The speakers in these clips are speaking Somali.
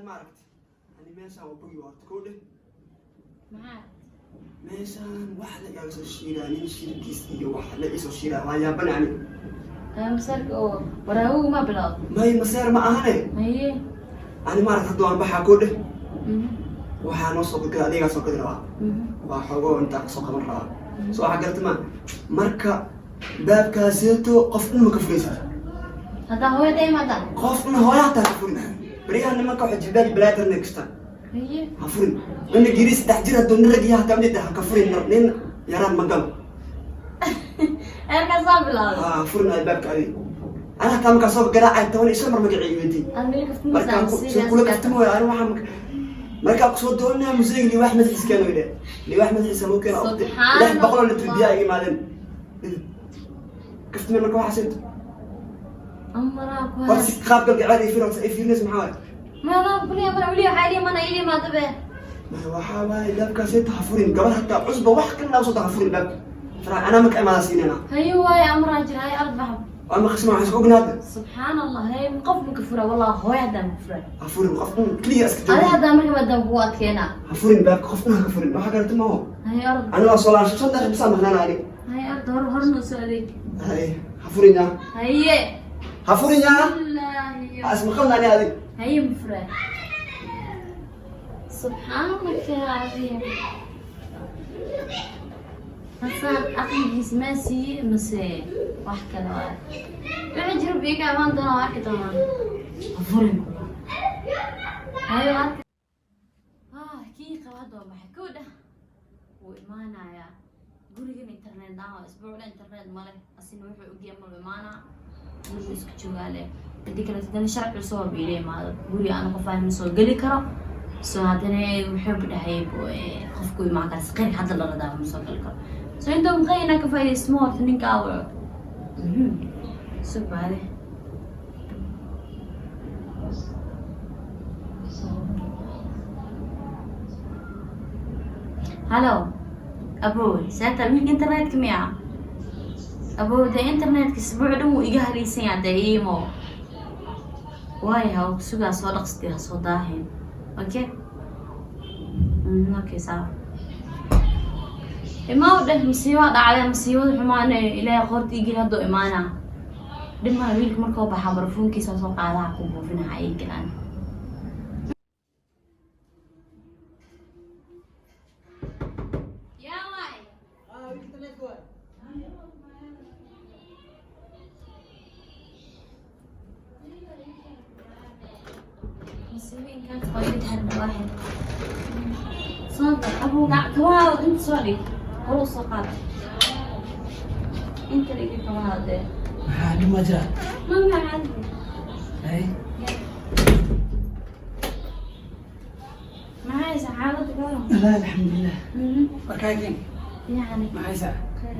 Meeshaan ma aragti, ani meeshaan waa bogi horta koo dheh. Maxaa? Meeshaan wax la igaga soo shiidaa, nin shirkiis iyo wax la isoo shiidaa, waa yaabane ani. Masaarka oo waraawogu ma bilowd? May, maseer ma ahane. Haye. Ani ma aragti, hadda waan baxaa koo dheh. Waxaa noo soo gadgada, adigaa soo gadi rabaa. Waa xoogoo intaa kasoo qaban rabaa, soo waxaa garata ma marka baabkaaseeto qof dhan ma ka furaysid. Haddaa hooyada imaada? Qof dhan, hooya hataa ka furin. Baryahan nimanka waxay jilbaab balaatarna kastaan. Haye. Ha furin. Nina giri 3 jir hadduu nin rag yahay hataa ujeeda, ha ka furin. Nin yaraan ma galo. Eerkaasaa bilowday. Ha furin albaabka adi. Ana hataa markaa soo garaacay 15 mar magacii weydii. Aad meel kaftimaysaa? Markaan soo kula kaftimo ani waxaa markaa kusoo doonaya museyga liwaax madaxiis keeno ile liwaax madaxiisa lagu keeno. Subxaan 600 oo litr Allah. Biyaa iga imaadeen kaftime. Marka waxaas inta Amaraa ku horta si qaab galgaceed ay fiir, horta ay fiirinaysa maxaa waaye? Maadaama kuliya mana weli waxaa ili mana ili imaada be. Waxaa waaye baabkaas inta ha furin, gabar hataa cusba wax kalena usoo ha furin baabka fara. Anaa marka imaadaa siinayna. Haye waaye, amaraa jira. Haye, ard baxa. Waa ma khasma, waxaan isku ognaada. Subxaan Allah. Haye, qof ma ka fura? Wallah hooya haddaa ma fura. Ha furin qof dhan, keliya iska adi joogi. Haddaa marka maadaama kugu adkeena. Ha furin baabka, qof dhan ha ka furin, waxaa garata maaho. Haye, ard. Ani waa soo laashay 5 daqiiq bisaa maqnaana ani. Haye, ard hor horna usoo adeeg. Haye, ha furin yaa. Haye. Ha furin yaa. Wallaahi. Ha ismaqalna ani adig. Haye, ma fura. Subxaanaka yaa cadiim. Hasaan aqligiis maa siiye mase wax kale waay? Wixii jiro biiga imaan doona, waa arki doonaa. Ha furin. Haye, waa arki. Ah, kii qaba hadda waa baxay kow dhah, wuu imaanayaa. Gurigan internet dhaan waa isbuucna internet male. Asina wuxuu ogyahay mal imaanaa, guriga isku joogaa leh. Hadii kale haddana sharci cusub oo biila imaado, guriga aan qof aan ma soo geli karo. So haddana wuxuu dhahay qofku imaan kara saqiirka hadda la radaa ma soo geli karo. So inta maqay inaa ka faa'iidaysto horta ninka awaco sug baade. Halo abow, saata wiilka internetka miya? Abow, dee internetka isbuuc dhan wuu iga halaysan yahay dee. Iimo waay, ha sugaa, soo dhaqsitay, ha soo daahin. Okay. Okay, sawa. Imaw dheh, masiiba dhacday, masiibada xumaane ilaahay qoorta igeli. Hadduu imaana dhib mala. Wiilka markuu baxaa barafuunkiisa soo qaadaha ku buufinaha ay galaan. Yaa waay. Masiibooyinkan waa taxadar waaxid. Soo abuu kabaha inta soo dhig, hor u soo qaad, inta dhigi kabaha dee. Maxaa dhib ma jira? Ma caadi. Hay. Maxay haysaa xaaladda kabaha? Wallaahi alxamdulilah. Warkaageen? Yani. Maxay haysaa? Khayr.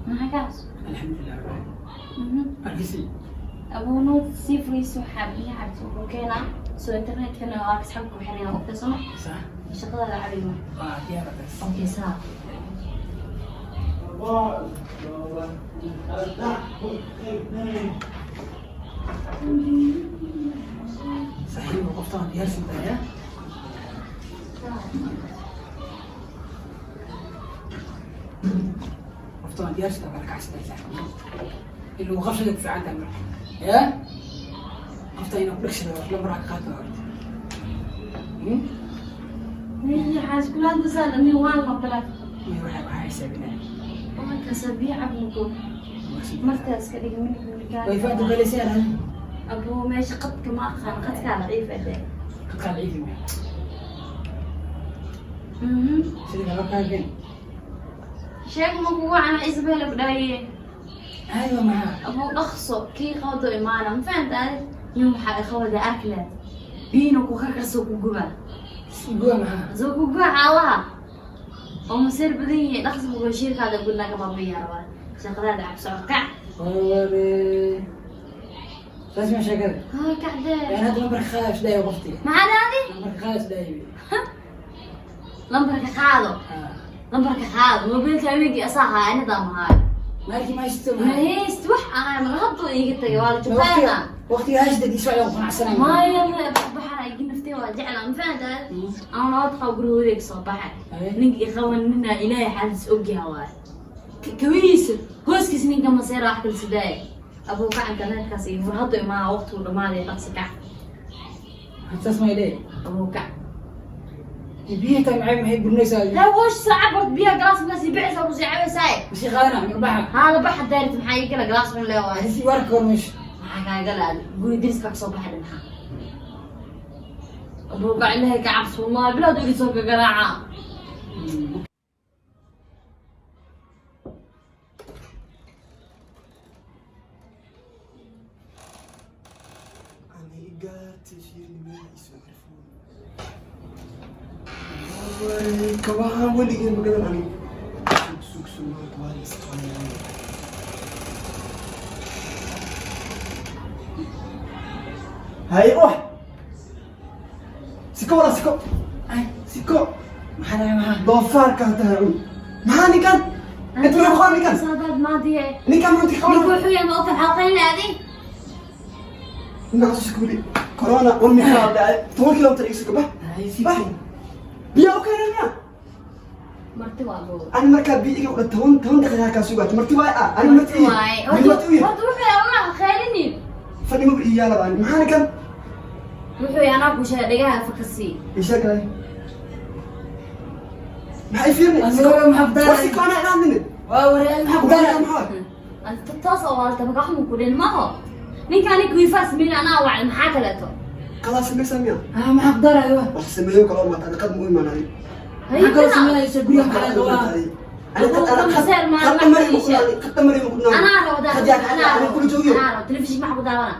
Maxaa kaas? Alxamdulilah, wallaahi. Arkisi. Abuu nuur sii furiiso, waxaa biyo cabto wuxuu keenaa. Soo internetkana waa asxaabka ku xiran ogta soma? Sax. Shaqada la cabiyo. Waa diyaar bas. Okay, saa. Saaxiib, qoftaan diyaarsan tahay ya. Qoftaan diyaarsan tahay, kacsan tahay saaxiib. Inuu qabsiga ku fiican tahay marka. Ya? Qoftaan inuu ku dhagsado lambar ka qaato horta. Waxaa iskula hadlasaan ani waan maqlaa. Iyo waxa xisaabinaya. Markaasa biyo cabnuko martaa iska dhig minig. Way faadu galaysaa. Abuu, meesha qadka ma aqaan, qadkaa daciif ah dee. Qadkaa daciif ah. Sida kale kaageen. Sheeg ma kugu cana Isabel ku dhahaye. Aywa maxaa? Abuu dhaqso, kii qawdo imaana ma fahanta adi nin waxaa iqawada arki lahayd biyina ku karkarsoo ku gubaa. Guba maxaa? Soo ku guba xaalaha oo maseer badan yahay. Dhaqso bugo shiirkaada gudnaa ka baabiyaa rabaa shaqadaada cabso kac. Wale. Saas ma sheekada? Haa, kacdee. Yani hadda lambarka qaada isdhayo qofti. Maxaa dhahday? Lambarka qaada isdhayo. Lambarka qaado. Haa. Lambarka qaado, mobilka haweenkii asaa haa, anidaa mahaayo. Maalkii ma haysto. Mahayst wax ahay mala hadduu iiga tagay waa la jufeena. Waqtiga hayshtad isoo ayaa qanacsanay. Maya, baxana igi naftay. Waa jeclaa, ma fahantaa? Aan nabad qabo, gurigooda ka soo baxay. Ninka i qaban nina Ilaahay xaalis ogyaha waaye. Kabihiisa hooskiis ninka maseera wax kala sidaaya. Abuu, kac, internet kaas iyo fur, hadda imaa, waqtigu dhamaaday, dhaqsi kac. Saas may leeyahay. Abuu, kac. Biyaha taa maxay burinaysaa? Haa, hoosh saaca bort biyaha galaas markaas bicisa ku sii cabaysaa. Masii qaadana marbaxa. Haa, la baxa daarit, maxaa ii gala? Galaas xun lee waaye. Si waarka hor meesha. Maxaa kaaga laad guri deriska kasoo baxay maxaa? Abuu, kac, Ilaahay ka cabso, wallahi bilaad igi soo gagaraaca. Aniga isoo carfoon. Kabaha weligeen magadan ani. Sug, sug, sug, maanta waa la isqabanaya. Haye, wax. Siko wala siko. Ay. Siko. Maxaa dhahay, maxaa? Doofaarka tahay un. Maxaa ninkan? Inta lagu qaban ninkan? Saadaad maadiye. Ninkan maanta Ninku qaban. wuxuu yahay ma ogta? Maxaa qaylin aaday? Ninkan soo siko weli. Corona war maxaa dhacay? 10 kilomitir iga siko, bax. Bax. Biyo u keenaya. Marti waa, abuu. Ani markaa biyo iga udha 10 10 daqiiqa kaa sugaata. Marti waay ah. Ani marti Marti waaye. ii. Marti ii. Horta wuxuu yahay wallah qaylinin. Fadhi ma ii yaala baan. Maxaa ninkan? Wuxuu yahay anaa ku sheegay, dhagaha fakasii. Ii sheeg kale. Maxay fiirnay? Adiga maxaa ku War siko anaa ilaadnine. Waa waree, maxaa ku daaray? Maxaa? Anta toos oo waalta marka wax mu ku dhin maaho. Ninka aniga wiifaas min anaa wacay, maxaa kaleeto? Qadaa samaysaa miya? Ah, maxaa ku daaray wa? Wax sameeyo kale oo maata qad mu imaanay. Maxaa kaloo sameynaysa guriga? Maxaa laga qabaa? Anaa rabo daa. Anaa kula joogiyo. Anaa rabo telefishin, maxaa ku daawana?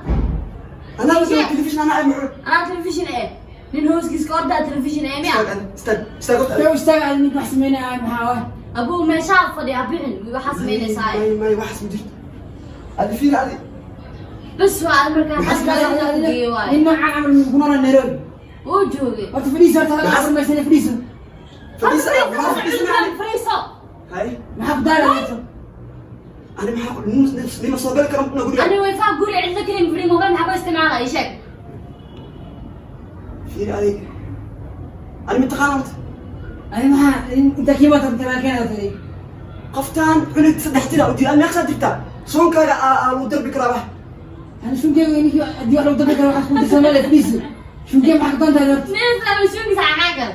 Anaa la telefishin anaa maxaa? Anaa telefishin eh. Nin hooskiis ka ordaa telefishin eh miya? Istaag, istaag, istaag. Yow istaaga, ninka wax sameynaya maxaa wa? Abuu, meeshaa fadhiya bixin, waxaa samaynaysaa. May may, waxaas ma jirto. Adi fiir adi. Bas waa markaa xaskaa geeyo waaye. Nin noocaan camal ku noolaa Nairobi. Wuu joogay. Horta fadhiiso, horta laga sameysana, fadhiiso. Fadhiisa, maxaa fadhiisa? Fadhiiso. Hay. Maxaa ku daaray? Ani maxaa nima soo gali karo na guriga? Ani way faa guri cidlo kaliya fadhi, mobile maxaa ku isticmaalaa? Ii sheeg. Fiir adi. Ani mataqaan horta. Ani maxaa inta kiimaata inta laga keenay? Qoftaan cunug 3 jir ah u jira, meeqsaa jirtaa? Soonkaaga aa lagu darbi karaa wax. Ani shunkeyga ninkii haddii wax lagu darbi karo waxaad ku dirsamee, fadhiiso. Shunkey maxaa ku doontahay horta? Nin islaam shuunkiisa maxaa kale?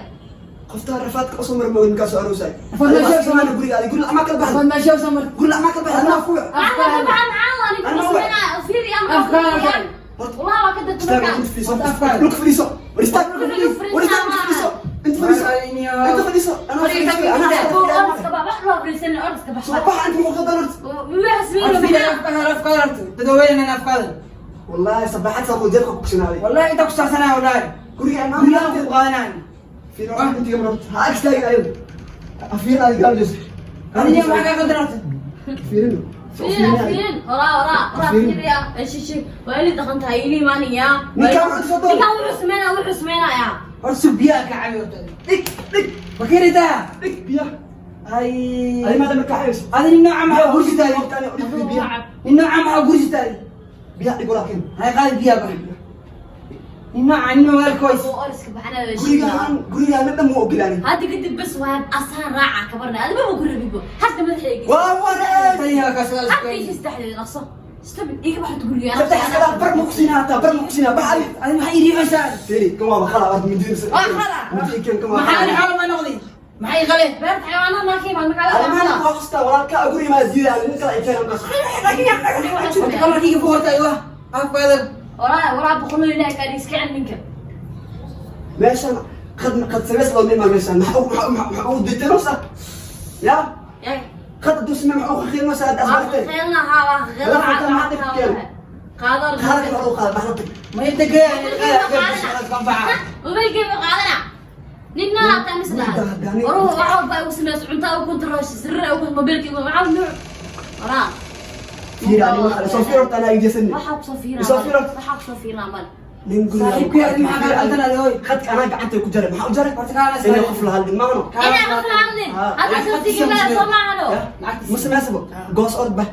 Qoftaan rafaadka usoo mara mooga ninkaasoo aroosay. Rafaad meesha usoo mara. Guriga adi guri lacmaa kala baxda. Rafaad meesha usoo mar. Guri lacmaa kala baxda, anaa kuwa. Maxaa maxaa waa ninka sameynaya? Fiiri ama Afkaaga. Wallah waa ka dadka Istaag, markaa. inta fadhiiso. Afkaaga. Dhulka fadhiiso. War istaag. War istaag, inta fadhiiso. Inta fadhiiso. Inta fadhiiso. Anaa fadhiiso. Anaa Abuu, fadhiiso. orodka baa wax loo fadhiisanin, orodka bax. Soo bax, inta muku qadan horta. Wax sameynaya maxaa? Afkaaga, afkaaga horta. Dadweynahan afkaaga. Wallahi sabaxad saa jeelka ku kushinaaday. Wallahi inta ku saxsanaa wallahi. Guriga imaan. Guriga ku qaadanaan. Fiir horta inta gabadha. Ha istaagin ayadu. Fiir adi gaal joosi. Adiga maxaa kaa qaldan horta? Fiirin. Fiirin, fiirin, horaa, horaa, horaa, fiiriya. Shishi, waa ili dhaqan tahay, ili imaanaya. Ninkaan wuxuu soo doonay. Ninkaan wuxuu sameynayaa. Horta sug, biyaha ka cabi horta. Dhig, dhig, Bakeritaa. dhig biyaha. Ay. Adi maada markaa xayso. Adi nin nooca maxaa gursitaadi? Dhig biyaha. Nin nooca maxaa gursitaadi? Biyaha dhig walaakin. Hay qaadi biyaha ba. Nin nooca nin magaalka ways. Abuu, orodka baxana. Gurigaan gurigaan dhan muu ogolaanay. Hadda kadib bas waa asaan raaca kabarna. Adiga ma ku rabibo. Hadda madaxayga. Waa waree. Tani waa kaas. Hadda ii saddexdeed naqso. Stop, iga baxdo guriga. Saddex kala bar ma kusiinaa hataa, bar ma kusiinaa, bax adi. Adi maxaa ii riixaysaa? Fiiri, kan waa bakhala aad midin. Waa khala. Midin kan waa. Maxaa ani xoolo ma noqday? Maxay qale? Beerta xayawaanada markay imaan Adi magaalada. maana waa xustaa walaalka guriga maa diidaa nin kala ay keenan bas. Horta qamarkiiga ku horta aywa. Afkaadan. Waraa waraa, boqolo Ilaahay kaa iska cel ninka. Meeshan qad qad samays loo nimaa meeshan maxaa maxaa maxaa u diidanaysaa? Ya? Yaa. Qad dusma maxaa u khilmaysaa aad Waa asbartay? qeylna haa, waa qeylna. Qaado. Qaadka loo qaad baxda. Ma inta gaya qaada. Mobaylkayga qaadana. Nin nool taa misla. Waruhu wax walba ay u samayso, cunta u kuntaroosh sirra u mobaylkayga waxaa nuuc. Waraa. Fiiri ani waxa soo fiir horta anaa ijeesanay. Waxaa ku soo fiiraa. Soo fiiro. Waxaa ku soo fiiraa mal. Nin guriga. Saaxiibkay, adi maxaa kaa qaldan adi hooy? Khadka anaa gacanta ku jaray, maxaa u jaray? Horta kaala Inay qof la hadlin maano. Inaa qof la hadlin. Hadda soo baa soo maahano. Ma samaysabo. Goos ord bah.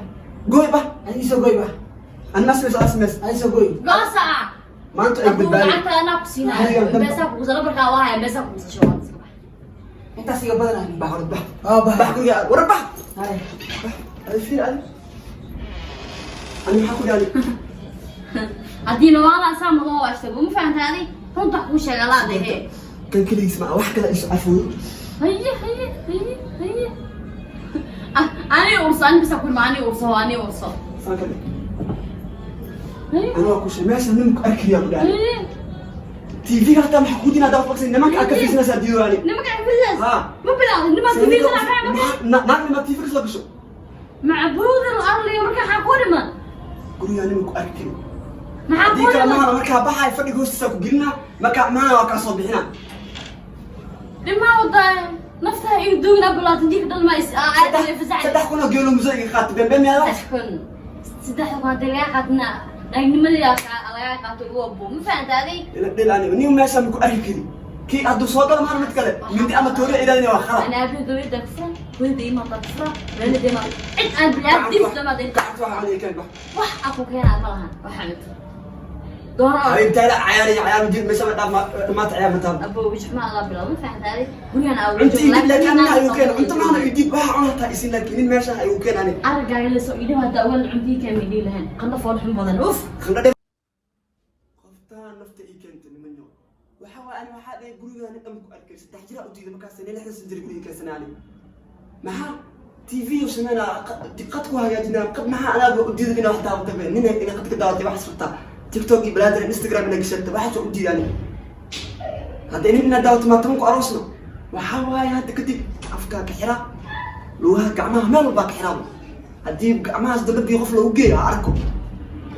Gooy bah. Ani soo goy ba. Ani ma samayso, aad samayso. Ani soo goy. Goosa. Maanta ay Abuu, badbaadi. Lacagta anaa ku siinaayo. Adiga damba. Beesaa kugu sala markaa waa haya, beesaa kugu sasho, waa iska bax. Intaas iga badan ani. Bax hore, bax. Waa bax. Bax guriga, war bax. Hay. Bax. Adi fiir adi. Ani maxaa ku dhaali? Haddii nawaala saa madoo waa ishtago, ma fahantay adi? Runta kuu sheega laade he. Kan keligiis ma wax kale isu cafooyo. Haye, haye, haye, haye. Ah, ani urso, ani bisa kulma, ani urso, ani urso. Saan ka dhig. Haye. Anaa ku sheeg meesha ninku arkayaa ku dhaali. Haye. TV-ga hataa maxaa kuu dinaa daawad baqsay nimanka aad ka fiirsanaysaa diido ani. Nimanka fiirsanaysa? Ha. Ma bilaawday nimanka fiirsanaa maxay markaa? Naag nima TV ka soo gasho. Macbuudan arliga markaa xaa ku dhiman? Gurigaa nimanku arki karin. Maxaa Haddii ku kale dhiman? Mahana markaa baxay fadhiga hoostiisa ku gelinaa, markaa mahana waa kaa soo bixinaa. Dhimaa wadaa naftaha igu duugna bilaatan jirka dhalma is aad fasax. 3,000 oo geelo muso iga qaatay been been miyaa? 3,000, 3,000 haddii lagaa qaatna naagnimadii lagaa qaato ugu abo, ma fahanta adig? Ila dhil ani nin meesha ma ku arki karin. Kii hadduu soo galo mahana mid kale mindi ama toori ilaadina waa khalad. Ana aabihi dowladda ku furan, hooyada imaa ku furan, walaalada imaa, cid aan bilaab dib lama dhinta. Gacanta waxaa aniga keen, bax. Wax aan ku keenaa ma lahan, waxaa mid doona. Xabiibtaada cayaar iyo cayaar jir meesha ma dhaaf maanta cayaar ma taal. Abo wijxuma adaa bilaab, ma fahanta adig? Gurigan aa Cunto ii dib laakiin anina ayuu keen cunto mahana ii dib waxa cun hataa isin laakiin nin meesha ayuu keen ani. Aragaaga lasoo idhi hadda awal cuntii kaama idhihi lahayn qandho fool xun badan, uf. Qandho dheer. Qoftaan nafta ii keentay nimanyo. Waxa waay ani waxaa dhahay gurigaa nin dhan ku arkay saddex jira u diiday markaas nin 60 jir guriga keensanay ani. Maxaa TV u sameynaa qad ku hagaajinaa qad maxaa anaaba u diiday inaa wax daawata be nin ina qad ka daawatay waxaas rabtaa TikTok iyo balaadir Instagram ina gashatay waxaas u diiday ani. Hadda inin inaad daawato maa toban ku aroosno. Waxaa waaye hadda kadib afkaa ka xiraa, lugaha, gacmaha, meel walbaa ka xiraaba. Haddii gacmahaas dambe bii qof loogu geeyo ha arko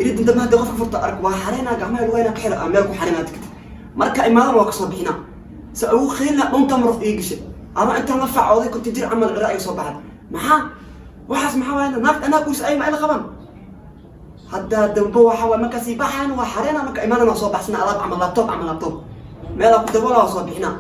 iridin dambe, haddii qofka furta arko waa xareynaa gacmaha, lugaha inaa ka xira meel ku xareynaa kadib marka imaadan waa kasoo bixinaa se ugu kheylna dhunta muruq ii gashay ama intaan la facooday 50 jir camal cira ay soo baxay. Maxaa waxaas? Maxaa waaye naagta anaa guursa ay ma ila qabaan hadda dambe? Waxa waay markaasi baxaan waa xareynaa, marka imaadan waa soo baxsana alaab camal, laptop camal, laptop meelaa ku daboola waa soo bixinaa.